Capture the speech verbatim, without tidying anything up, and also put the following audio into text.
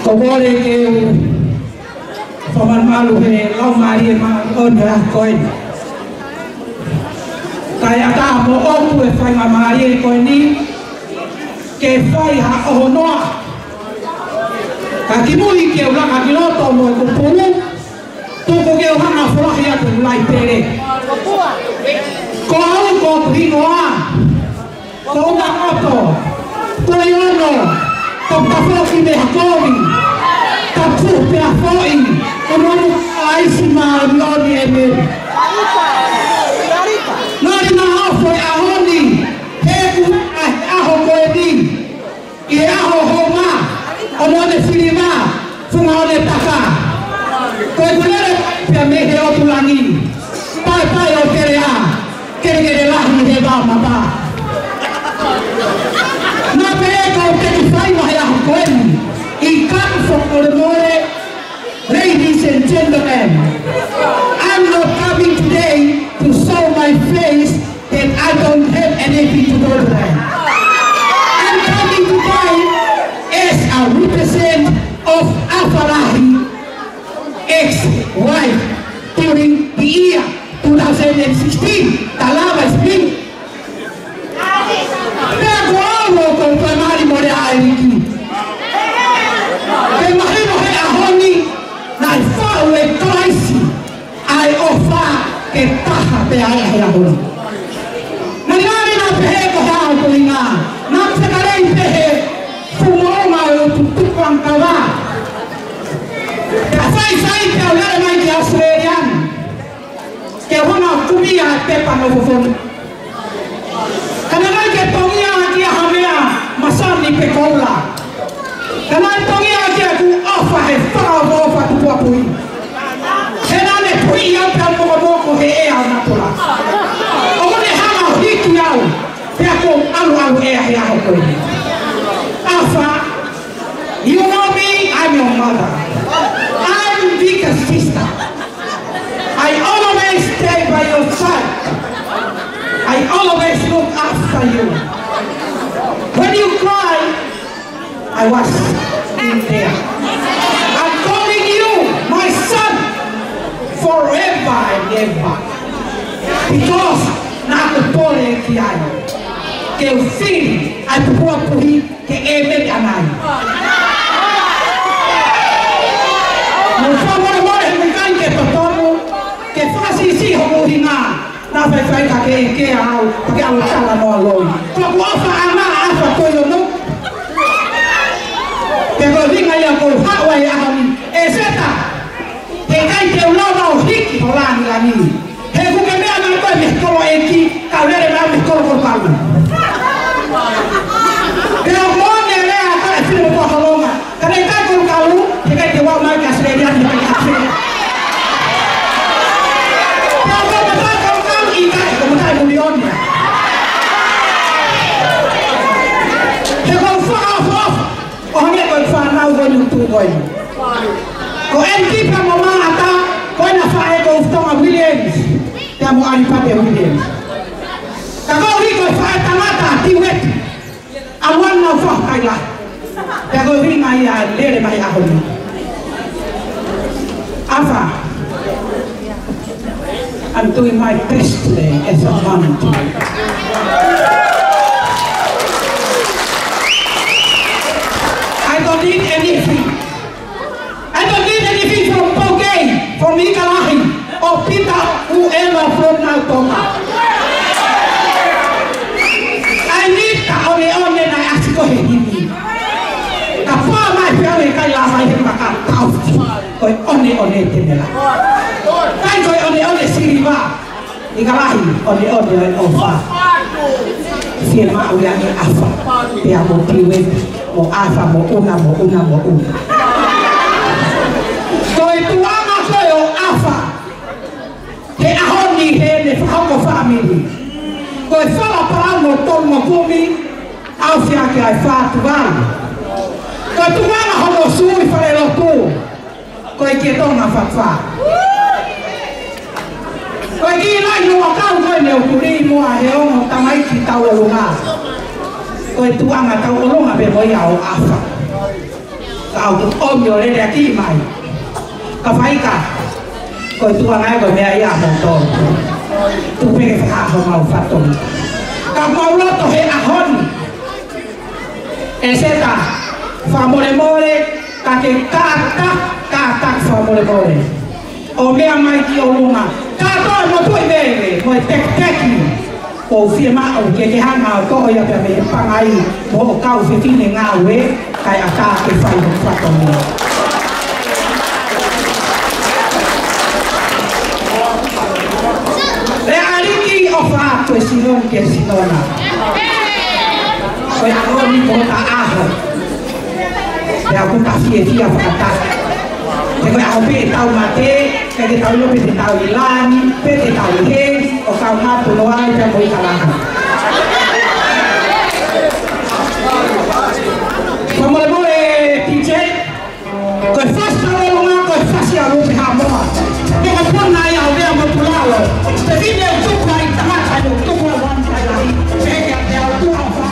ʻOku ou kole ke u fakamalumalu he Laumālie Māʻoniʻoni ʻo e ʻaho ko eni. Kae ʻatā moʻoku e faingamālie ko eni ke fai ha ʻohonoa. Ka kimuʻa ke u laka ki loto mo e kupu, tuku ke u hanga ʻo folahi atu e lahi pele. Ko au ko hoku hingoa ko Unaʻoto Toiono Tokutafoki Mehakovi, Tapu Peafoʻi, ʻo Manu Aisi Māʻoniʻoni ʻEmeli. Ngali na ofo e ʻaho ni, he ʻoku ʻi ai e ʻaho ko eni, ʻi he ʻaho hounga, ʻo Moʻone Filiva Fungaone Taka. Ko e kulele pea mei he ʻotu langi, paepae ʻo Teleʻa, kelekele lahi he vao mapa. Naʻa pehē ko e teki fai mo e ʻaho ko eni, ʻi ka fakamolemole, ladies and gentlemen, I'm not coming today to show my face that I don't have anything to do with them. I'm coming today as a representative of Afalahi ex-wife during the year two thousand and sixteen. Talava is me. Pea ko au ʻoku ou fakamālō mo e ʻEiki. Ke mahino he ʻaho ni, naʻe faʻu ʻe Kalaisi ʻa e ʻofa ke taha pē ai he ʻaho ni. Naʻa ne pehē ko e hā hoku ʻuhinga, naʻa ne fakalea pehē, fuʻu moʻunga ʻo e tutuku ʻanga kava. Pea faifai pea u lele mai ki ʻAositelēlia ni ke u hanga ʻo kumi ʻa e pepa nofo fonu. Ka naʻe ʻikai ke tongia ʻaki ia ha meʻa, masani pe koula. Ka naʻe tongia ʻaki ʻeku ʻofa he fakaʻofoʻofa tupuʻapuʻi. He naʻa ne puiʻi au pea mokomoko he ʻea ʻo natula. ʻOku ne hanga ʻo hiki au, pea ʻoku ou ʻaluʻalu ʻea he ʻaho ko eni. Afa, you know me, I'm your mother. I'm Vika's sister. I always stay by your side. I always look after you. When you cry, I was in there. I'm calling you my son forever and ever. Because naʻa ku pole ki ai ke u fili ʻa e tupuʻapuʻi ke ʻEmeli ʻanai. Mo fakamolemole he ʻikai ke totonu ke fakasiʻisiʻi hoku ʻuhinga. Naʻa faifai ka ke ʻeke au, ka ke ʻalu tala noa loi. Ko ʻeku ʻofa ʻana ʻa Afa Toiono. Pea ko e ʻuhinga ia ʻoku ou haʻu ai he ʻaho ni. ʻE Seta, he ʻikai te u lava ʻo hiki ho langilangi. He ʻoku ke meʻa mai koe mei he kolo ʻeiki, ka u lele mai mei he kolo kolokalu. Pea ʻoku moʻoni e lea ʻa e fili mo e pō holonga. Ka ne ʻikai kolokalu, he ʻikai te u aʻu mai ki ʻAositelēlia ni, he ʻikai ke ʻAositelēlia. Pea ʻoku ou maʻu e kolokalu ʻikai, ʻoku ou maʻu e milioni. He ʻoku ou fakaʻofoʻofa ʻo hangē ko e fānau ko eni ʻoku tuʻu ko eni. Ko ʻEniti pea mo Maʻata, ko ʻena faʻē ko Ufitonga Williams pea mo ʻAlipate Williams. Ka ko au ko e faʻē tangata ʻa Tiueti, ʻa Uana Ufaʻu Kaila. Pea ko e ʻuhinga ia ʻa e lele mai he ʻaho ni. Afa, I'm doing my best today as a mom to you. I don't need anything. I don't need anything from Poke, from Ikalahi, or Pita, whoever from Nautonga. I need ka ʻoneʻone naʻe ʻasi ko ē he himi. Ka pā mai pea ʻoku ʻikai lava ʻi he maka tauti. Ko e ʻoneʻone te ne lava. ʻIkai ko e ʻoneʻone siliva. Ikalahi, ʻoneʻone ʻo e ʻofa. Fiemaʻu ia ʻe Afa, pea mo Tiueti, mo Afa, mo Una, mo Una, mo Una. Ko e tuʻunga ko ē ʻo Afa he ʻaho ni heʻene fakahoko fāmili. Ko e fala palamu ʻo tolungofulu, ʻaofia ki ai e fā Tuvalu. Ko e tuʻunga hono sui falelotu. Ko e kiʻi Tonga Fafā. Ko e kiʻi laʻi ʻo e kau ko eni ʻoku lī muʻa he ongo tamaiki tauʻolunga. Ko e tuʻunga tauʻolunga pē mo ia ʻo Afa. Ka ʻoku ʻomi ʻo lele ʻaki mai. Ka faika, ko e tuʻunga ia ko e meʻa ia mo tō. Tuku pē ke fakahā homau fatongia. Ka mau loto he ʻaho ni. ʻEseta, fakamolemole, ka ke kātaki, kātaki fakamolemole. ʻO meʻa mai ki ʻolunga. Kātoa e motuʻi veve, mo e tekiteki. ʻOku ou fiemaʻu ke ke hanga ʻo toʻo ia pea mei he pangai, mo hoʻo kau fefine ngāue, kae ʻatā ke fai hoʻo fatongia. ʻE ʻAliki, ʻofa atu e sino ki he sino na. Ko e ʻaho ni ko hota ʻaho. Pea ʻoku ta fiefia fakataha. He ko e ʻaho pē ʻetau mate, ʻikai ke tau ʻilo pe te tau ʻi langi, pe te tau ʻi heli, ʻo kaungā tunoa ai pea mo ʻIkalaha. Fakamolemole, P J, ko e fasi ʻa ʻolunga, ko e fasi ʻa Lupe Haʻamoa. Pea ko e puna ia ʻo Vea mo Tulalo. Pea fine ʻoku tuku ai tangata, ʻoku tuku ai wani kai lahi. Pea ke ʻatea ʻo tuʻa ʻofa.